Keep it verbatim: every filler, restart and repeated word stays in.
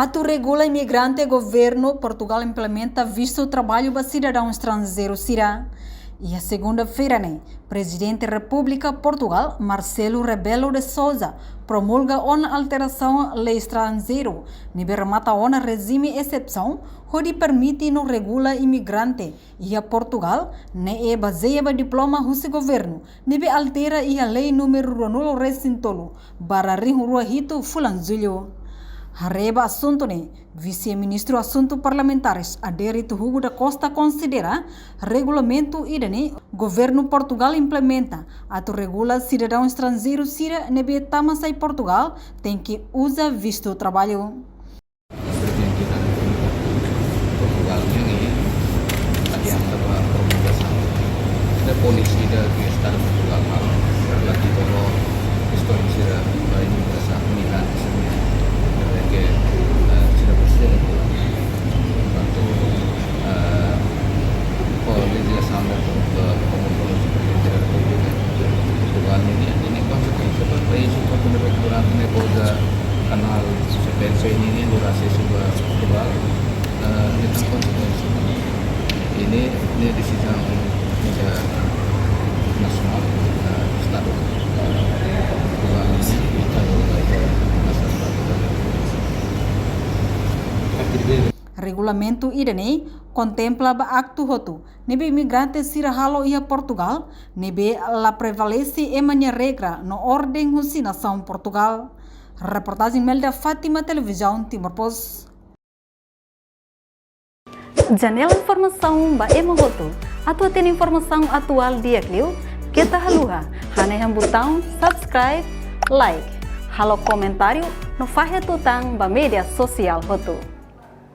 Atu regula imigrante, governu Portugál implementa vistu traballu ba sidadaun estranjeiru sira. Iha segunda-feira ne'e, Prezidente Repúblika Portugál, Marcelo Rebelo de Sousa, promulga ona alterasaun lei estranjeiru, ne'ebé remata ona rejime esepsaun, hodi permite no regula imigrante iha Portugál, ne'e bazeia ba diploma husi governu, ne'ebé altera iha lei númeru ruanulu resin tolu, barra rihun rua hitu fulan Jullu. Haree ba asuntu ne'e, Vise-Ministru Asuntu Parlamentares, Adérito Hugo da Costa, konsidera regulamentu ida-ne'e governu Portugál implementa atu regula sidadaun estranjeiru sira ne'ebé tama sai Portugál tenke uza vistu traballu. Prezidente da Repúblika Portugál nian, adianta ba promulgasaun. Ida polisi ida ke Estadu Portugál halo relativu ho kestoin sira ba imigrasaun, imigrante sira-nian. Ida ke, eh, sira presiza. Portantu, eh, ho lejizlasaun da, da, da Prezidente da Repúblika Portugál nian, ne'e konsekuénsia ba país, portantu, durante ne'e uza kanál C P L C nian, durante asesu ba Portugál, eh, ne'e tan konsekuénsia. Ne'e, ne'e desizaun ida nasionál, eh, Estadu, eh, Portugál nian, Estadu, eh, nasionál. Regulamentu ida-ne'e kontempla ba aktu hotu ne'ebé imigrante sira halo iha Portugál, ne'ebé la prevalese ema nia regra no orden husi nasaun Portugál. Reportajen Melda Fátima, Televizaun Timor Post. Janela informasaun ba ema hotu. Atu hatene informasaun atuál di'ak liu, keta haluha hanehan butaun subscribe, like, halo komentáriu no fahe tutan ba média sosiál hotu.